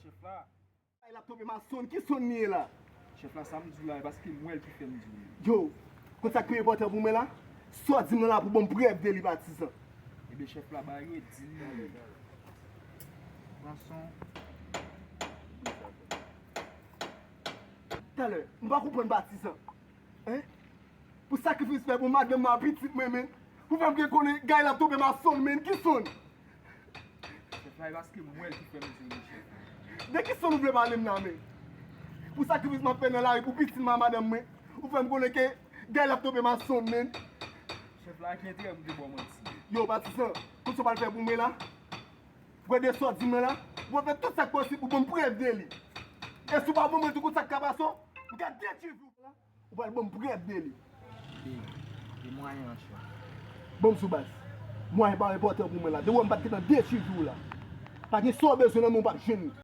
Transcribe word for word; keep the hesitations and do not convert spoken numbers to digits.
Chèf la. Ay, l ap tonbe mason, ki sonn li ye la? Chèf la, sa m di w la, e paske m wè l ki fè m di w li. Yo, konn sa k pi enpòtan pou mwen la? Sa w di m nan la pou ban m prèv de li, patizan. Ebyen, chèf la, ba yo e di m nan li. Pran son. Talè, m pa konprann, patizan. Hein? Pou sakrifis fè pou madanm mwen, pitit mwen, men. Pou fè m gen konnen Gaël ap tonbe mason, men. Ki sonn? Chèf la, e paske m wè l ki fè m di w li, chèf. De ki sonn ou vle pale m la, men? Pou sakrifis m ap fè nan lari pou pitit mwen, madanm mwen. Ou fè m konnen ke Gaël ap tonbe mason, men. Chèf la, a ki enterè m te ba w manti? Yo, patizan, konn sa w pral fè pou mwen la? Ou wè de sa w di mwen la? Ou pral fè tout sa k posib pou ban m prèv de li. E si w pa ban mwen tou, konn sa k ka pase w? M ka detwi vi w la. Ou pral ban m prèv de li. De, de mwayen an, chèf. Ban m sou baz. Mwayen pa enpòtan pou mwen la. De wè m pa t gentan detwi vi w la. Pa gen sa w bezwen nan men w, w p ap jwenn li.